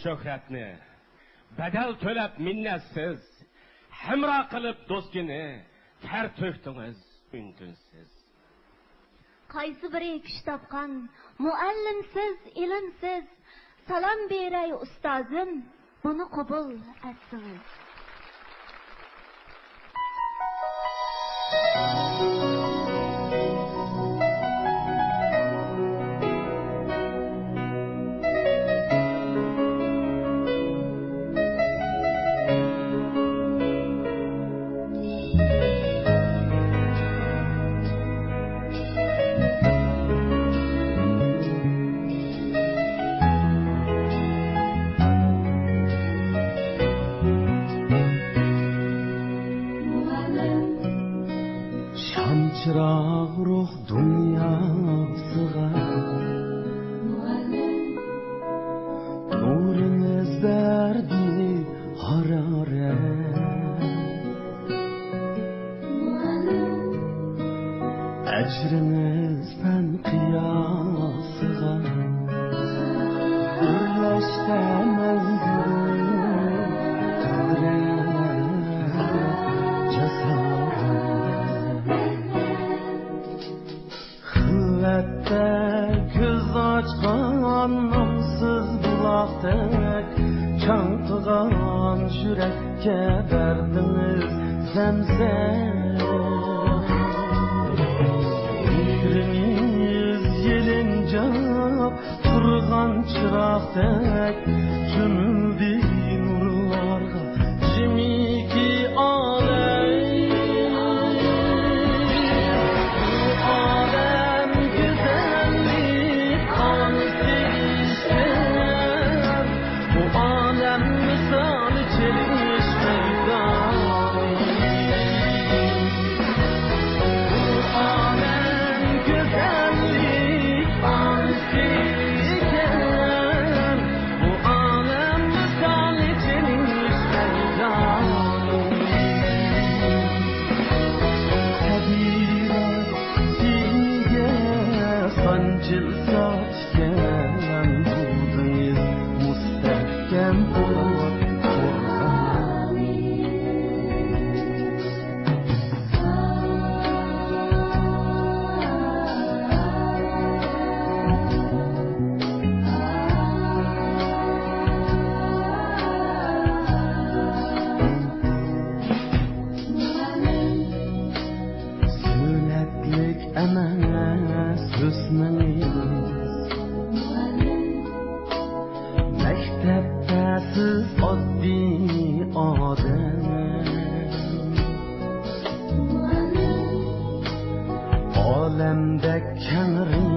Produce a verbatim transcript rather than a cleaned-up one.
شۆھرەتنى بەدەل تۆلەپ مىننەتسىز، ھەمراھ قىلىپ دوستىنى، تەر تۆكتىڭىز ئۈن-تىنسىز. قايسى بىرى كۈچ تاپقان، مۇئەللىمسىز، ئىلىمسىز، سالام بېرەي ئۇستازىم، بۇنى قوبۇل ئەتسىڭىز. شام چىراغ روھ دۇنياسىغا نۇرىڭىز بەردى ھارارەت. ئەجرىڭىز پەن قىياسىغا ئۆرلەشتە مەڭگۈ قۇدرەت، جاسارەت. خىلۋەتتە كۆز ئاچقان نامسىز بۇلاقتەك چاڭقىغان يۈرەككە بەردىڭىز زەمزەم. پىكرىڭىز يېلىنجاپ تۇرغان چىراغدەك چۆمۈلدى نۇرلارغا جىمىكى ئالەم. بۇ ئالەم گۈزەللىك ئانىسى ئىكەن، بۇ ئالەم مىسالى چېلىش مەيدانى. بۇ ئالەم گۈزەللىك ئانىسى ئىكەن، بۇ ئالەم مىسالى چېلىش مەيدانى. تەبىئەتكە سانجىلسا تىكەن بۇلدىڭىز مۇستەھكەم بولۇپ قورغانى. سۆلەتلىك ئەمەس ھۆسنىڭىز، مەكتەپتە سىز ئاددىي ئادەم. ئالەمدەك كەڭرى